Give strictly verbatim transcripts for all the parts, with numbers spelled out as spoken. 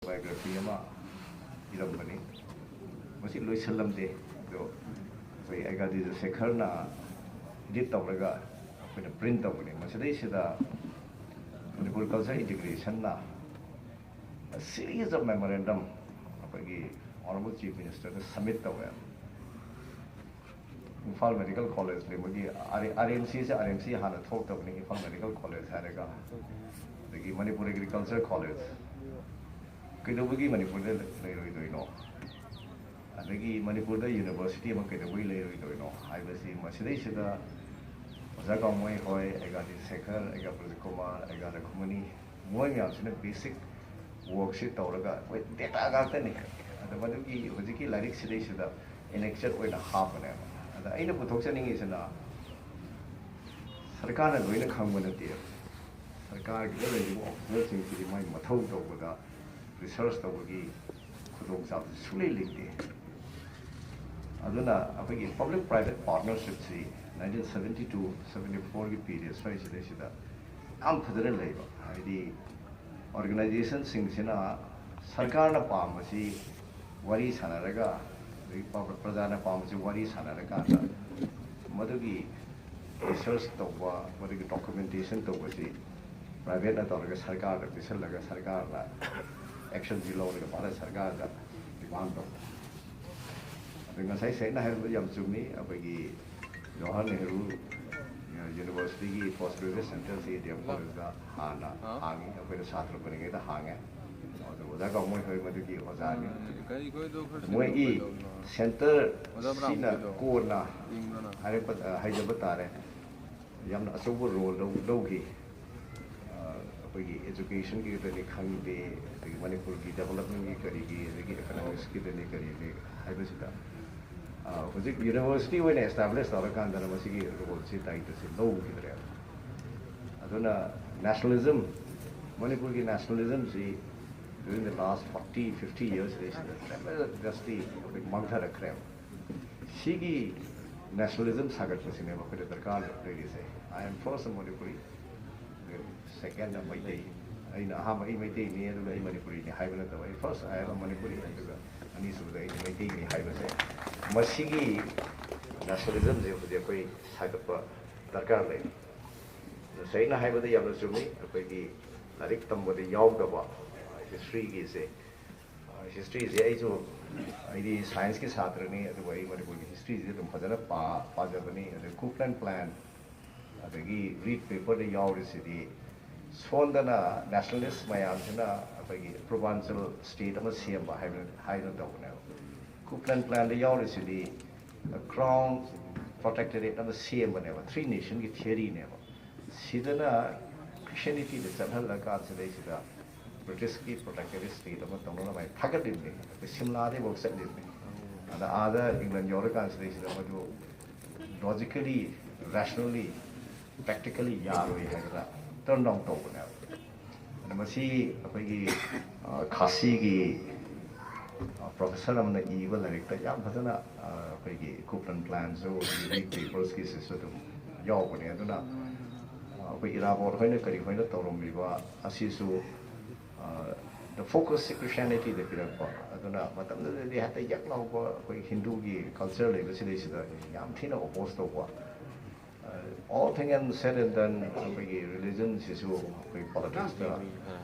Biography ꯑꯃ ꯏꯔꯝꯕꯅꯤ꯫ ꯃꯁꯤ ꯂꯣꯏꯁꯤꯜꯂꯝꯗꯦ, ꯑꯗꯣ ꯑꯩꯈꯣꯏ ꯑꯦꯒꯥꯗꯤꯖ ꯁꯦꯈꯔꯅ ꯏꯗꯤꯠ ꯇꯧꯔꯒ ꯑꯩꯈꯣꯏꯅ ꯄ꯭ꯔꯤꯟ ꯇꯧꯕꯅꯤ꯫ ꯃꯁꯤꯗꯩꯁꯤꯗ ꯃꯅꯤꯄꯨꯔ ꯀꯜꯆꯔ ꯏꯟꯇꯤꯒ꯭ꯔꯦꯁꯟꯅ series of memorandum ꯑꯩꯈꯣꯏꯒꯤ ꯑꯣꯅꯔꯦꯕꯜ ꯆꯤꯐ ꯃꯤꯅꯤꯁꯇꯔꯗ ꯁꯕꯃꯤꯠ ꯇꯧꯋꯦ꯫ ꯏꯝꯐꯥꯜ ꯃꯦꯗꯤꯀꯦꯜ ꯀꯣꯂꯦꯖ ꯂꯩꯕꯒꯤ, ꯑꯥꯔ ꯑꯦꯝ ꯁꯤꯁꯦ ꯑꯥꯔ ꯑꯦꯝ ꯁꯤ ꯍꯥꯟꯅ ꯊꯣꯛꯇꯕꯅꯤ, ꯏꯝꯐꯥꯜ ꯃꯦꯗꯤꯀꯦꯜ ꯀꯣꯂꯦꯖ ꯍꯥꯏꯔꯒ, ꯑꯗꯒꯤ ꯃꯅꯤꯄꯨꯔ ꯑꯦꯒ꯭ꯔꯤꯀꯜꯆꯔ ꯀꯣꯂꯦꯖ, ꯀꯩꯗꯧꯕꯒꯤ ꯃꯅꯤꯄꯨꯔꯗ ꯂꯩꯔꯣꯏꯗꯣꯏꯅꯣ? ꯑꯗꯒꯤ ꯃꯅꯤꯄꯨꯔꯗ ꯌꯨꯅꯤꯚꯔꯁꯤꯇꯤ ꯑꯃ ꯀꯩꯗꯧꯕꯒꯤ ꯂꯩꯔꯣꯏꯗꯣꯏꯅꯣ ꯍꯥꯏꯕꯁꯤ, ꯃꯁꯤꯗꯩꯁꯤꯗ ꯑꯣꯖꯥ ꯀꯥꯃꯣꯏ ꯍꯣꯏ, ꯑꯦꯒꯥꯗꯤ ꯁꯦꯈꯔ, ꯑꯦꯒꯥ ꯄ꯭ꯔꯗꯤꯞ ꯀꯨꯃꯥꯔ, ꯑꯦꯒꯥ ꯂꯈꯃꯅꯤ, ꯃꯣꯏ ꯃꯌꯥꯝꯁꯤꯅ ꯕꯦꯁꯤꯛ ꯋꯥꯔꯛꯁꯤ ꯇꯧꯔꯒ ꯑꯩꯈꯣꯏ ꯗꯦꯇꯥ ꯉꯥꯛꯇꯅꯤ꯫ ꯑꯗ ꯃꯗꯨꯒꯤ ꯍꯧꯖꯤꯛꯀꯤ ꯂꯥꯏꯔꯤꯛꯁꯤꯗꯩꯁꯤꯗ ꯑꯦꯅꯦꯛꯆꯔ ꯑꯣꯏꯅ ꯍꯥꯞꯄꯅꯦꯕ꯫ ꯑꯗ ꯑꯩꯅ ꯄꯨꯊꯣꯛꯆꯅꯤꯡꯉꯤꯁꯤꯅ, ꯁꯔꯀꯥꯔꯅ ꯂꯣꯏꯅ ꯈꯪꯕ ꯅꯠꯇꯦ꯫ ꯁꯔꯀꯥꯔꯒꯤꯗ ꯂꯩꯔꯤꯕ ꯑꯣꯐꯤꯁꯔꯁꯤꯡꯁꯤꯗꯤ ꯃꯥꯏ ꯃꯊꯧ ꯇꯧꯕꯗ ꯔꯤꯁꯔꯁ ꯇꯧꯕꯒꯤ ꯈꯨꯗꯣꯡꯆꯥꯕꯁꯤ ꯁꯨꯡꯂꯩ ꯂꯩꯇꯦ꯫ ꯑꯗꯨꯅ ꯑꯩꯈꯣꯏꯒꯤ ꯄꯕ꯭ꯂꯤꯛ ꯄ꯭ꯔꯥꯏꯚꯦꯠ ꯄꯥꯔꯠꯅꯔꯁꯤꯞꯁꯤ nineteen seventy two seventy fourꯒꯤ ꯄꯤꯔꯤꯌꯠ ꯁ꯭ꯋꯥꯏꯁꯤꯗꯩꯁꯤꯗ ꯌꯥꯝ ꯐꯖꯅ ꯂꯩꯕ, ꯍꯥꯏꯗꯤ ꯑꯣꯔꯒꯅꯥꯏꯖꯦꯁꯟꯁꯤꯡꯁꯤꯅ ꯁꯔꯀꯥꯔꯅ ꯄꯥꯝꯕꯁꯤ ꯋꯥꯔꯤ ꯁꯥꯟꯅꯔꯒ, ꯑꯗꯒꯤ ꯄ-, ꯄ꯭ꯔꯖꯥꯅ ꯄꯥꯝꯕꯁꯤ ꯋꯥꯔꯤ ꯁꯥꯟꯅꯔꯀꯥꯟꯗ ꯃꯗꯨꯒꯤ ꯔꯤꯁꯔꯁ ꯇꯧꯕ, ꯃꯗꯨꯒꯤ ꯗꯣꯀꯨꯃꯦꯟꯇꯦꯁꯟ ꯇꯧꯕꯁꯤ ꯄ꯭ꯔꯥꯏꯚꯦꯠꯅ ꯇꯧꯔꯒ ꯁꯔꯀꯥꯔꯗ ꯄꯤꯁꯜꯂꯒ ꯁꯔꯀꯥꯔꯅ ꯑꯦꯛꯁꯟꯁꯤ ꯂꯧꯔꯒ ꯚꯥꯔꯠ ꯁꯔꯀꯥꯔꯗ ꯗꯤꯃꯥꯟ ꯇꯧꯕ꯫ ꯑꯗꯨ ꯉꯁꯥꯏ ꯁꯦꯡꯅ ꯍꯥꯏꯔꯕꯗ ꯌꯥꯝ ꯆꯨꯝꯃꯤ꯫ ꯑꯩꯈꯣꯏꯒꯤ ꯖꯋꯥꯍꯔ ꯅꯦꯍꯔꯨ ꯌꯨꯅꯤꯚꯔꯁꯤꯇꯤꯒꯤ ꯄꯣꯁ ꯒ꯭ꯔꯦꯖꯨꯑꯦꯠ ꯁꯦꯟꯇꯔꯁꯤ ꯗꯤ ꯑꯦꯝ ꯀꯣꯂꯦꯖꯇ ꯍꯥꯟꯅ ꯍꯥꯡꯉꯤ, ꯑꯩꯈꯣꯏꯅ ꯁꯥꯇ꯭ꯔ ꯑꯣꯏꯔꯤꯉꯩꯗ ꯍꯥꯡꯉꯦ꯫ ꯑꯗꯨ ꯑꯣꯖꯥ ꯀꯥꯃꯣꯏ ꯍꯣꯏ ꯃꯗꯨꯒꯤ ꯑꯣꯖꯥꯅꯤ꯫ ꯃꯣꯏꯒꯤ ꯁꯦꯟꯇꯔ ꯁꯤꯅ ꯀꯣꯟꯅ ꯍꯥꯏꯔꯛꯄ, ꯍꯥꯏꯖꯕ ꯇꯥꯔꯦ, ꯌꯥꯝꯅ ꯑꯆꯧꯕ ꯔꯣꯜ ꯂꯧ-, ꯂꯧꯈꯤ꯫ ꯑ, ꯑꯩꯈꯣꯏꯒꯤ ꯑꯦꯖꯨꯀꯦꯁꯟꯒꯤꯗꯅꯤ ꯈꯪꯗꯦ, ꯑꯗꯒꯤ ꯃꯅꯤꯄꯨꯔꯒꯤ ꯗꯦꯕꯂꯞꯃꯦꯟꯒꯤ ꯀꯔꯤꯒꯤ, ꯑꯗꯒꯤ ꯏꯀꯅꯣꯃꯤꯛꯁꯀꯤꯗꯅꯤ ꯀꯔꯤꯒꯤ ꯍꯥꯏꯕꯁꯤꯗ, ꯑ, ꯍꯧꯖꯤꯛ ꯌꯨꯅꯤꯚꯔꯁꯤꯇꯤ ꯑꯣꯏꯅ ꯑꯦꯁꯇꯥꯕ꯭ꯂꯤꯁ ꯇꯧꯔꯀꯥꯟꯗꯅ ꯃꯁꯤꯒꯤ ꯔꯣꯜꯁꯤ ꯗꯥꯌꯤꯠꯇꯁꯤ ꯂꯧꯈꯤꯗ꯭ꯔꯦꯕ꯫ ꯑꯗꯨꯅ ꯅꯦꯁꯅꯦꯂꯤꯖꯝ, ꯃꯅꯤꯄꯨꯔꯒꯤ ꯅꯦꯁꯅꯦꯂꯤꯖꯝꯁꯤ during the last forty fifty years ꯁꯤꯗꯩꯁꯤꯗ tremendously ꯑꯩꯈꯣꯏ ꯃꯥꯡꯊꯔꯛꯈ꯭ꯔꯦꯕ꯫ ꯁꯤꯒꯤ ꯅꯦꯁꯅꯦꯂꯤꯖꯝ ꯁꯥꯒꯠꯄꯁꯤꯅꯦꯕ ꯑꯩꯈꯣꯏꯅ ꯗꯔꯀꯥꯔ ꯂꯩꯔꯤꯁꯦ꯫ I am first a Manipuri, second a Meitei, ꯑꯩꯅ ꯑꯍꯥꯟꯕ ꯑꯩ ꯃꯩꯇꯩꯅꯤ, ꯑꯗꯨꯒ ꯑꯩ ꯃꯅꯤꯄꯨꯔꯤꯅꯤ ꯍꯥꯏꯕ ꯅꯠꯇꯕ, ꯑꯩ first I am a Manipuri, ꯑꯗꯨꯒ ꯑꯅꯤꯁꯨꯕꯗ ꯑꯩ ꯃꯩꯇꯩꯅꯤ ꯍꯥꯏꯕꯁꯦ, ꯃꯁꯤꯒꯤ nationalismꯁꯦ ꯍꯧꯖꯤꯛ ꯑꯩꯈꯣꯏ ꯁꯥꯒꯠꯄ ꯗꯔꯀꯥꯔ ꯂꯩ꯫ ꯁꯦꯡꯅ ꯍꯥꯏꯕꯗ ꯌꯥꯝꯅ ꯆꯨꯝꯃꯤ, ꯑꯩꯈꯣꯏꯒꯤ ꯂꯥꯏꯔꯤꯛ ꯇꯝꯕꯗ ꯌꯥꯎꯗꯕ historyꯒꯤꯁꯦ꯫ Historyꯁꯦ ꯑꯩꯁꯨ, ꯑꯩꯗꯤ scienceꯀꯤ ꯁꯥꯇ꯭ꯔꯅꯤ, ꯑꯗꯨꯕꯨ ꯑꯩ ꯃꯅꯤꯄꯨꯔꯒꯤ historyꯁꯦ ꯑꯗꯨꯝ ꯐꯖꯅ ꯄꯥ-, ꯄꯥꯖꯕꯅꯤ꯫ ꯑꯗꯩ Coup and Plan, ꯑꯗꯒꯤ Reed Paperꯗ ꯌꯥꯎꯔꯤꯁꯤꯗꯤ ꯁꯣꯟꯗꯅ nationalist ꯃꯌꯥꯝꯁꯤꯅ ꯑꯩꯈꯣꯏꯒꯤ Provincial State ꯑꯃ ꯁꯦꯝꯕ ꯍꯥꯏꯕ, ꯍꯥꯏꯗꯅ ꯇꯧꯕꯅꯦꯕ꯫ Coup and Planꯗ ꯌꯥꯎꯔꯤꯁꯤꯗꯤ Crown Protectorate ꯑꯃ ꯁꯦꯝꯕꯅꯦꯕ, Three Nationꯒꯤ theoryꯅꯦꯕ꯫ ꯁꯤꯗꯅ Christianityꯗ ꯆꯠꯍꯜꯂꯀꯥꯟꯁꯤꯗꯩꯁꯤꯗ Britishꯀꯤ protectorate state ꯑꯃ ꯇꯧꯅꯅꯕ ꯍꯥꯏ ꯊꯥꯒꯠꯂꯤꯕꯅꯤ꯫ ꯑꯩꯈꯣꯏ ꯁꯤꯝꯂꯥꯗꯩꯐꯥꯎ ꯆꯠꯂꯤꯕꯅꯤ꯫ ꯑꯗ ꯑꯥꯗ England ꯌꯧꯔꯀꯥꯟꯁꯤꯗꯩꯁꯤꯗ ꯃꯗꯨ logically, rationally, practically ꯌꯥꯔꯣꯏ ꯍꯥꯏꯗꯅ turn down ꯇꯧꯕꯅꯦꯕ꯫ ꯑꯗ ꯃꯁꯤ ꯑꯩꯈꯣꯏꯒꯤ, ꯑ, ꯈꯥꯁꯤꯒꯤ, ꯑ, professor ꯑꯃꯅ ꯏꯕ ꯂꯥꯏꯔꯤꯛꯇ ꯌꯥꯝ ꯐꯖꯅ, ꯑ, ꯑꯩꯈꯣꯏꯒꯤ Coup and Planꯁꯨ, ꯑꯗꯒꯤ Reed Papersꯀꯤꯁꯤꯁꯨ ꯑꯗꯨꯝ ꯌꯥꯎꯕꯅꯦ꯫ ꯑꯗꯨꯅ, ꯑ, ꯑꯩꯈꯣꯏ ꯏꯔꯥꯕꯣꯠ ꯍꯣꯏꯅ ꯀꯔꯤ ꯍꯣꯏꯅ ꯇꯧꯔꯝꯃꯤꯕ ꯑꯁꯤꯁꯨ, ꯑ, the focusꯁꯦ Christianityꯗ ꯄꯤꯔꯛꯄ꯫ ꯑꯗꯨꯅ ꯃꯇꯝꯗꯨꯗꯗꯤ ꯍꯦꯛꯇ ꯌꯛ ꯂꯥꯎꯕ ꯑꯩꯈꯣꯏ ꯍꯤꯟꯗꯨꯒꯤ culture ꯂꯩꯕꯁꯤꯗꯩꯁꯤꯗ ꯌꯥꯝ ꯊꯤꯅ oppose ꯇꯧꯕ꯫ All thing and said and done, ꯑꯩꯈꯣꯏꯒꯤ religionꯁꯤꯁꯨ ꯑꯩꯈꯣꯏ politicsꯇ,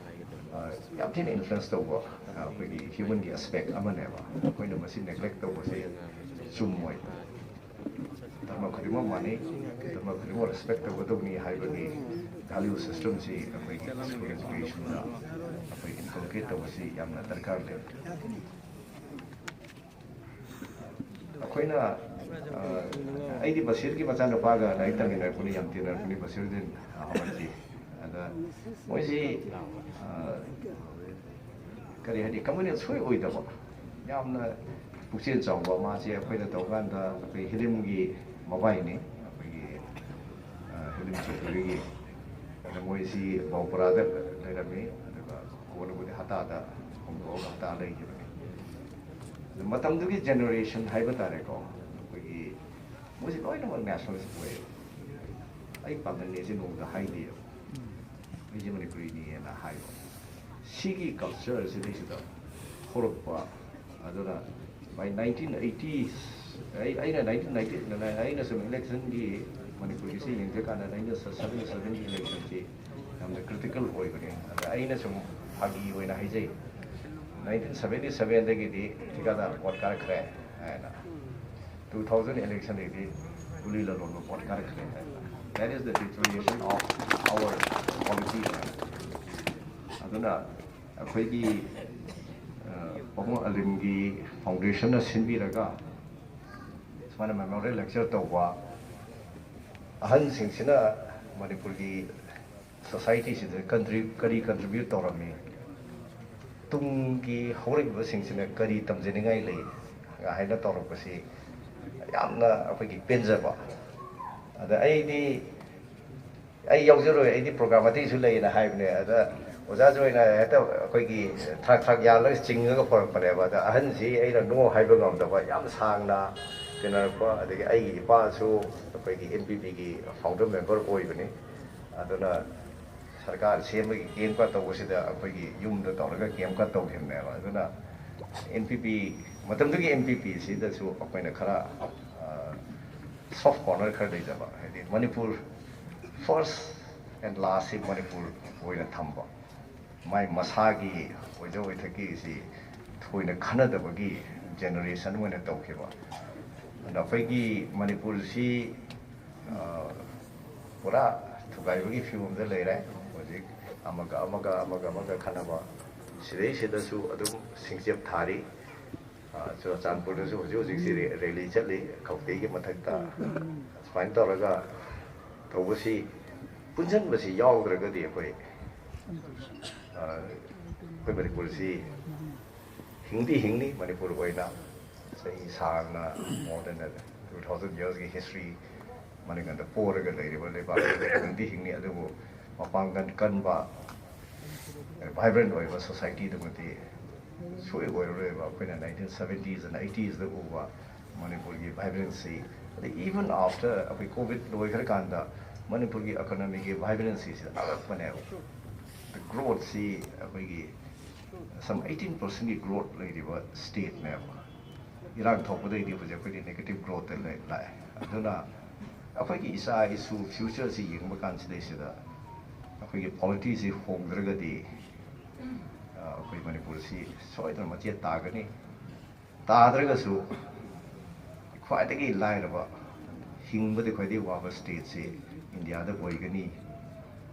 ꯑ, ꯌꯥꯝ ꯊꯤꯅ influence ꯇꯧꯕ, ꯑ, ꯑꯩꯈꯣꯏꯒꯤ humanꯒꯤ aspect ꯑꯃꯅꯦꯕ꯫ ꯑꯩꯈꯣꯏꯅ ꯃꯁꯤ neglect ꯇꯧꯕꯁꯦ ꯆꯨꯝꯃꯣꯏ꯫ ꯙꯔꯃ ꯈꯨꯗꯤꯡꯃꯛ ꯃꯥꯟꯅꯩ, ꯙꯔꯃ ꯈꯨꯗꯤꯡꯃꯛ respect ꯇꯧꯒꯗꯧꯅꯤ ꯍꯥꯏꯕꯒꯤ value systemꯁꯤ ꯑꯩꯈꯣꯏꯒꯤ school educationꯗ ꯑꯩꯈꯣꯏ inculcate ꯇꯧꯕꯁꯤ ꯌꯥꯝꯅ ꯗꯔꯀꯥꯔ ꯂꯩ꯫ ꯑꯩꯈꯣꯏꯅ, ꯑ, ꯑꯩꯗꯤ ꯕꯁꯤꯔꯒꯤ ꯃꯆꯥꯅꯨꯄꯥꯒ ꯂꯥꯏꯔꯤꯛ ꯇꯝꯃꯤꯟꯅꯔꯛꯄꯅꯤ, ꯌꯥꯝ ꯇꯤꯟꯅꯔꯛꯄꯅꯤ, ꯕꯁꯤꯔꯨꯗꯤꯟ ꯑꯍꯃꯗꯖꯤ꯫ ꯑꯗ ꯃꯣꯏꯁꯤ, ꯑ, ꯀꯔꯤ ꯍꯥꯏꯅꯤ, communal ꯁꯣꯏ ꯑꯣꯏꯗꯕ, ꯌꯥꯝꯅ ꯄꯨꯛꯆꯦꯜ ꯆꯥꯎꯕ꯫ ꯃꯥꯁꯦ ꯑꯩꯈꯣꯏꯅ ꯇꯧꯀꯥꯟꯗ ꯑꯩꯈꯣꯏ ꯍꯤꯂꯤꯝꯒꯤ ꯃꯕꯥꯏꯅꯤ, ꯑꯩꯈꯣꯏꯒꯤ, ꯑ, ꯍꯤꯂꯤꯝ ꯆꯧꯙꯨꯔꯤꯒꯤ꯫ ꯑꯗ ꯃꯣꯏꯁꯤ ꯕꯥꯎꯄꯔꯥꯗ ꯂꯩꯔꯝꯃꯤ, ꯑꯗꯨꯒ ꯀꯣꯟꯅꯕꯨꯗꯤ ꯍꯇꯥꯗ ꯍꯣꯡꯗꯣꯛꯑꯒ ꯍꯇꯥ ꯂꯩꯈꯤꯕꯅꯤ꯫ ꯑꯗ ꯃꯇꯝꯗꯨꯒꯤ generation ꯍꯥꯏꯕ ꯇꯥꯔꯦꯀꯣ, ꯑꯩꯈꯣꯏꯒꯤ ꯃꯣꯏꯁꯤ ꯂꯣꯏꯅꯃꯛ nationalist ꯑꯣꯏꯌꯦꯕ꯫ ꯑꯩ ꯄꯥꯡꯒꯜꯅꯦꯁꯦ ꯅꯣꯡꯃꯗ ꯍꯥꯏꯗꯦꯕ꯫ ꯑꯩꯁꯦ ꯃꯅꯤꯄꯨꯔꯤꯅꯤꯅ ꯍꯥꯏꯕ꯫ ꯁꯤꯒꯤ ꯀꯜꯆꯔꯁꯤꯗꯩꯁꯤꯗ ꯍꯧꯔꯛꯄ꯫ ꯑꯗꯨꯅ by nineteen eighty, ꯑꯩ ꯑꯩꯅ ꯅꯥꯏꯟꯇꯤꯟ ꯅꯥꯏꯟꯇꯤ ꯑꯩꯅ ꯁꯨꯝ ꯏꯂꯦꯛꯁꯟꯒꯤ ꯃꯅꯤꯄꯨꯔꯒꯤꯁꯤ ꯌꯦꯡꯖꯀꯥꯟꯗ ꯅꯥꯏꯟꯇꯤꯟ ꯁꯕꯦꯟꯇꯤ ꯁꯕꯦꯟꯒꯤ ꯏꯂꯦꯛꯁꯟꯁꯤ ꯌꯥꯝꯅ ꯀ꯭ꯔꯤꯇꯤꯀꯦꯜ ꯑꯣꯏꯕꯅꯦ꯫ ꯑꯗ ꯑꯩꯅ ꯁꯨꯝ ꯐꯥꯒꯤ ꯑꯣꯏꯅ ꯍꯥꯏꯖꯩ, ꯅꯥꯏꯟꯇꯤꯟ ꯁꯕꯦꯟꯇꯤ ꯁꯕꯦꯟꯗꯒꯤꯗꯤ ꯊꯤꯀꯥꯗꯥꯔ ꯚꯣꯠ ꯀꯥꯔꯛꯈ꯭ꯔꯦ ꯍꯥꯏꯅ, ꯇꯨ ꯊꯥꯎꯖꯟ ꯏꯂꯦꯛꯁꯟꯗꯒꯤꯗꯤ ꯀꯨꯂꯤ ꯂꯂꯣꯟꯕ ꯚꯣꯠ ꯀꯥꯔꯛꯈ꯭ꯔꯦ ꯍꯥꯏꯅ꯫ That is the deterioration of our polity ꯍꯥꯏꯅ꯫ ꯑꯗꯨꯅ ꯑꯩꯈꯣꯏꯒꯤ ꯄꯥꯕꯨꯡ ꯑꯂꯤꯝꯒꯤ ꯐꯥꯎꯟꯗꯦꯁꯟꯅ ꯁꯤꯟꯕꯤꯔꯒ ꯁꯨꯃꯥꯏꯅ ꯃꯦꯃꯣꯔꯤꯌꯦꯜ ꯂꯦꯛꯆꯔ ꯇꯧꯕ꯫ ꯑꯍꯟꯁꯤꯡꯁꯤꯅ ꯃꯅꯤꯄꯨꯔꯒꯤ ꯁꯣꯁꯥꯏꯇꯤꯁꯤꯗ ꯀꯟꯇ꯭ꯔꯤ ꯀꯔꯤ ꯀꯟꯇ꯭ꯔꯤꯕ꯭ꯌꯨꯠ ꯇꯧꯔꯝꯃꯤ, ꯇꯨꯡꯒꯤ ꯍꯧꯔꯛꯂꯤꯕꯁꯤꯡꯁꯤꯅ ꯀꯔꯤ ꯇꯝꯖꯅꯤꯡꯉꯥꯏ ꯂꯩ ꯍꯥꯏꯅ ꯇꯧꯔꯛꯄꯁꯤ ꯌꯥꯝꯅ ꯑꯩꯈꯣꯏꯒꯤ ꯄꯦꯟꯖꯕ꯫ ꯑꯗ ꯑꯩꯗꯤ ꯑꯩ ꯌꯥꯎꯖꯔꯣꯏ, ꯑꯩꯗꯤ ꯄ꯭ꯔꯣꯒ꯭ꯔꯥꯝ ꯑꯇꯩꯁꯨ ꯂꯩꯌꯦꯅ ꯍꯥꯏꯕꯅꯦ꯫ ꯑꯗ ꯑꯣꯖꯥꯁꯨ ꯑꯣꯏꯅ ꯍꯦꯛꯇ ꯑꯩꯈꯣꯏꯒꯤ ꯊ꯭ꯔꯥꯛ ꯊ꯭ꯔꯥꯛ ꯌꯥꯜꯂꯒ ꯆꯤꯡꯉꯒ ꯄꯨꯔꯛꯄꯅꯦꯕ꯫ ꯑꯗ ꯑꯍꯟꯁꯤ ꯑꯩꯅ ꯅꯣ ꯍꯥꯏꯕ ꯉꯝꯗꯕ, ꯌꯥꯝ ꯁꯥꯡꯅ ꯇꯤꯟꯅꯔꯛꯄ, ꯑꯗꯒꯤ ꯑꯩꯒꯤ ꯏꯄꯥꯁꯨ ꯑꯩꯈꯣꯏꯒꯤ ꯑꯦꯟ ꯄꯤ ꯄꯤꯒꯤ ꯐꯥꯎꯟꯗꯔ ꯃꯦꯝꯕꯔ ꯑꯣꯏꯕꯅꯤ꯫ ꯑꯗꯨꯅ ꯁꯔꯀꯥꯔ ꯁꯦꯝꯕꯒꯤ ꯀꯦꯝꯀ ꯇꯧꯕꯁꯤꯗ ꯑꯩꯈꯣꯏꯒꯤ ꯌꯨꯝꯗ ꯇꯧꯔꯒ ꯀꯦꯝꯀ ꯇꯧꯈꯤꯕꯅꯦꯕ꯫ ꯑꯗꯨꯅ ꯑꯦꯟ ꯄꯤ ꯄꯤ, ꯃꯇꯝꯗꯨꯒꯤ ꯑꯦꯟ ꯄꯤ ꯄꯤꯁꯤꯗꯁꯨ ꯑꯩꯈꯣꯏꯅ ꯈꯔ ꯁꯣꯐ ꯀꯣꯔꯅꯔ ꯈꯔ ꯂꯩꯖꯕ, ꯍꯥꯏꯗꯤ ꯃꯅꯤꯄꯨꯔ first and last ꯁꯤ ꯃꯅꯤꯄꯨꯔ ꯑꯣꯏꯅ ꯊꯝꯕ, ꯃꯥꯏ ꯃꯁꯥꯒꯤ ꯑꯣꯏꯖ ꯑꯣꯏꯊꯛꯀꯤꯁꯤ ꯊꯣꯏꯅ ꯈꯟꯅꯗꯕꯒꯤ ꯖꯦꯅꯦꯔꯦꯁꯟ ꯑꯣꯏꯅ ꯇꯧꯈꯤꯕ꯫ ꯑꯗ ꯑꯩꯈꯣꯏꯒꯤ ꯃꯅꯤꯄꯨꯔꯁꯤ ꯄꯨꯔꯥ ꯊꯨꯒꯥꯏꯕꯒꯤ ꯐꯤꯕꯝꯗ ꯂꯩꯔꯦ ꯍꯧꯖꯤꯛ꯫ ꯑꯃꯒ ꯑꯃꯒ ꯑꯃꯒ ꯑꯃꯒ ꯈꯟꯅꯕ, ꯁꯤꯗꯩꯁꯤꯗꯁꯨ ꯑꯗꯨꯝ ꯁꯤꯡꯆꯦꯞ ꯊꯥꯔꯤ꯫ ꯆꯨꯔꯆꯥꯟꯄꯨꯔꯗꯁꯨ ꯍꯧꯖꯤꯛ ꯍꯧꯖꯤꯛꯁꯤ ꯔꯦꯂꯤ ꯆꯠꯂꯤ ꯀꯧꯇꯩꯒꯤ ꯃꯊꯛꯇ꯫ ꯁꯨꯃꯥꯏꯅ ꯇꯧꯔꯒ ꯇꯧꯕꯁꯤ, ꯄꯨꯟꯁꯤꯟꯕꯁꯤ ꯌꯥꯎꯗ꯭ꯔꯒꯗꯤ ꯑꯩꯈꯣꯏ ꯑꯩꯈꯣꯏ ꯃꯅꯤꯄꯨꯔꯁꯤ ꯍꯤꯡꯗꯤ ꯍꯤꯡꯅꯤ꯫ ꯃꯅꯤꯄꯨꯔ ꯑꯣꯏꯅ ꯆꯍꯤ ꯁꯥꯡꯅ, more than two thousand yearsꯀꯤ history ꯃꯅꯤꯡꯗ ꯄꯣꯔꯒ ꯂꯩꯔꯤꯕ ꯂꯩꯕꯥꯛ ꯑꯗꯨ ꯍꯤꯡꯗꯤ ꯍꯤꯡꯅꯤ꯫ ꯑꯗꯨꯕꯨ ꯃꯄꯥꯡꯒꯜ ꯀꯟꯕ, vibrant ꯑꯣꯏꯕ ꯁꯣꯁꯥꯏꯇꯤꯗꯨꯃꯗꯤ ꯁꯣꯏ ꯑꯣꯏꯔꯔꯣꯏꯕ꯫ ꯑꯩꯈꯣꯏꯅ ꯅꯥꯏꯟꯇꯤꯟ ꯁꯕꯦꯟꯇꯤꯁ ꯑꯦꯟ ꯑꯩꯠꯇꯤꯁꯇ ꯎꯕ ꯃꯅꯤꯄꯨꯔꯒꯤ ꯚꯥꯏꯕ꯭ꯔꯦꯟꯁꯤ, ꯑꯗꯩ even after ꯑꯩꯈꯣꯏ ꯀꯣꯚꯤꯗ ꯂꯣꯏꯈ꯭ꯔꯀꯥꯟꯗ ꯃꯅꯤꯄꯨꯔꯒꯤ ꯏꯀꯣꯅꯣꯃꯤꯒꯤ ꯚꯥꯏꯕ꯭ꯔꯦꯟꯁꯤꯁꯤꯗ ꯑꯉꯛꯄꯅꯦꯕ꯫ ꯒ꯭ꯔꯣꯠꯁꯤ ꯑꯩꯈꯣꯏꯒꯤ ꯁꯝ ꯑꯩꯠꯇꯤꯟ ꯄꯥꯔꯁꯦꯟꯒꯤ ꯒ꯭ꯔꯣꯠ ꯂꯩꯔꯤꯕ ꯁ꯭ꯇꯦꯠꯅꯦꯕ꯫ ꯏꯔꯥꯡ ꯊꯣꯛꯄꯗꯩꯗꯤ ꯍꯧꯖꯤꯛ ꯑꯩꯈꯣꯏꯗꯤ ꯅꯦꯒꯦꯇꯤꯞ ꯒ꯭ꯔꯣꯠꯇ ꯂꯩ ꯂꯥꯛꯑꯦ꯫ ꯑꯗꯨꯅ ꯑꯩꯈꯣꯏꯒꯤ ꯏꯆꯥ ꯏꯁꯨ ꯐ꯭ꯌꯨꯆꯔꯁꯤ ꯌꯦꯡꯕ ꯀꯥꯟꯁꯤꯗꯩꯁꯤꯗ ꯑꯩꯈꯣꯏꯒꯤ ꯄꯣꯂꯤꯇꯤꯁꯤ ꯍꯣꯡꯗ꯭ꯔꯒꯗꯤ ꯑꯩꯈꯣꯏ ꯃꯅꯤꯄꯨꯔꯁꯤ ꯁꯣꯏꯗꯅ ꯃꯆꯦꯠ ꯇꯥꯒꯅꯤ꯫ ꯇꯥꯗ꯭ꯔꯒꯁꯨ ꯈ꯭ꯋꯥꯏꯗꯒꯤ ꯂꯥꯏꯔꯕ, ꯍꯤꯡꯕꯗ ꯈ꯭ꯋꯥꯏꯗꯒꯤ ꯋꯥꯕ ꯁ꯭ꯇꯦꯠꯁꯤ ꯏꯟꯗꯤꯌꯥꯗ ꯑꯣꯏꯒꯅꯤ꯫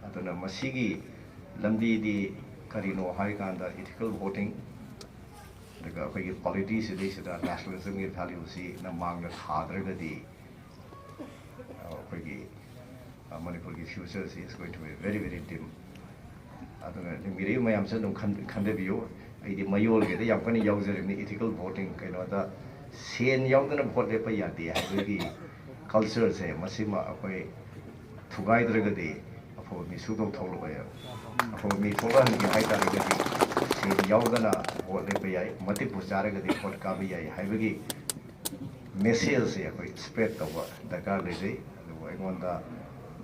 ꯑꯗꯨꯅ ꯃꯁꯤꯒꯤ ꯂꯝꯕꯤꯗꯤ ꯀꯔꯤꯅꯣ ꯍꯥꯏꯀꯥꯟꯗ ꯏꯊꯤꯀꯦꯜ ꯚꯣꯇꯤꯡ, ꯑꯗꯨꯒ ꯑꯩꯈꯣꯏꯒꯤ ꯄꯣꯂꯤꯇꯤꯁꯤꯗꯩꯁꯤꯗ ꯅꯦꯁꯅꯦꯂꯤꯖꯝꯒꯤ ꯚꯦꯂ꯭ꯌꯨꯁꯤꯅ ꯃꯥꯡꯗ ꯊꯥꯗ꯭ꯔꯒꯗꯤ ꯑꯩꯈꯣꯏꯒꯤ ꯃꯅꯤꯄꯨꯔꯒꯤ ꯐ꯭ꯌꯨꯆꯔꯁꯤ is going to be very very dim꯫ ꯑꯗꯨꯅ ꯂꯤꯡꯕꯤꯔꯛꯏꯕ ꯃꯌꯥꯝꯁꯨ ꯑꯗꯨꯝ ꯈꯟ- ꯈꯟꯊꯕꯤꯌꯨ꯫ ꯑꯩꯗꯤ ꯃꯌꯣꯜꯒꯤꯗ ꯌꯥꯝ ꯀꯟꯅ ꯌꯥꯎꯖꯔꯤꯕꯅꯤ꯫ ꯏꯊꯤꯀꯦꯜ ꯚꯣꯇꯤꯡ, ꯀꯩꯅꯣꯗ ꯁꯦꯟ ꯌꯥꯎꯗꯅ ꯚꯣꯠ ꯂꯦꯞꯄ ꯌꯥꯗꯦ ꯍꯥꯏꯕꯒꯤ ꯀꯜꯆꯔꯁꯦ, ꯃꯁꯤꯃ ꯑꯩꯈꯣꯏ ꯊꯨꯒꯥꯏꯗ꯭ꯔꯒꯗꯤ ꯑꯐꯕ ꯃꯤ ꯁꯨꯡꯊꯣꯛ ꯊꯣꯛꯂꯛꯑꯣꯏ꯫ ꯑꯐꯕ ꯃꯤ ꯊꯣꯛꯂꯛꯍꯟꯒꯦ ꯍꯥꯏ ꯇꯥꯔꯒꯗꯤ ꯁꯦꯟ ꯌꯥꯎꯗꯅ ꯚꯣꯠ ꯂꯦꯞꯄ ꯌꯥꯏ, ꯃꯇꯤꯛꯄꯨ ꯆꯥꯔꯒꯗꯤ ꯚꯣꯠ ꯀꯥꯕ ꯌꯥꯏ ꯍꯥꯏꯕꯒꯤ ꯃꯦꯁꯦꯖꯁꯦ ꯑꯩꯈꯣꯏ ꯁ꯭ꯄ꯭ꯔꯦꯗ ꯇꯧꯕ ꯗꯔꯀꯥꯔ ꯂꯩꯖꯩ꯫ ꯑꯗꯨꯕꯨ ꯑꯩꯉꯣꯟꯗ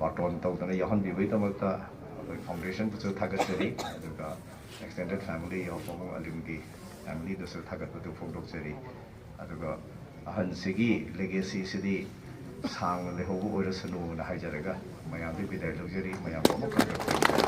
ꯕꯥꯔꯇꯣꯟ ꯇꯧꯗꯅ ꯌꯥꯎꯍꯟꯕꯤꯕꯒꯤꯗꯃꯛꯇ ꯑꯩꯈꯣꯏ ꯐꯥꯎꯟꯗꯦꯁꯟꯕꯨꯁꯨ ꯊꯥꯒꯠꯆꯔꯤ, ꯑꯗꯨꯒ extended family of ꯑꯕꯨꯡ ꯑꯂꯤꯝꯒꯤ ꯐꯦꯃꯤꯂꯤꯗꯁꯨ ꯊꯥꯒꯠꯄꯗꯨ ꯐꯣꯡꯗꯣꯛꯆꯔꯤ꯫ ꯑꯗꯨꯒ ꯑꯍꯟꯁꯤꯒꯤ ꯂꯦꯒꯦꯁꯤꯁꯤꯗꯤ ꯁꯥꯡꯅ ꯂꯩꯍꯧꯕ ꯑꯣꯏꯔꯁꯅꯨꯅ ꯍꯥꯏꯖꯔꯒ ꯃꯌꯥꯝꯗꯒꯤ ꯕꯤꯗꯥꯏ ꯂꯧꯖꯔꯤ꯫ ꯃꯌꯥꯝ ꯑꯃꯨꯛ ꯍꯟꯅ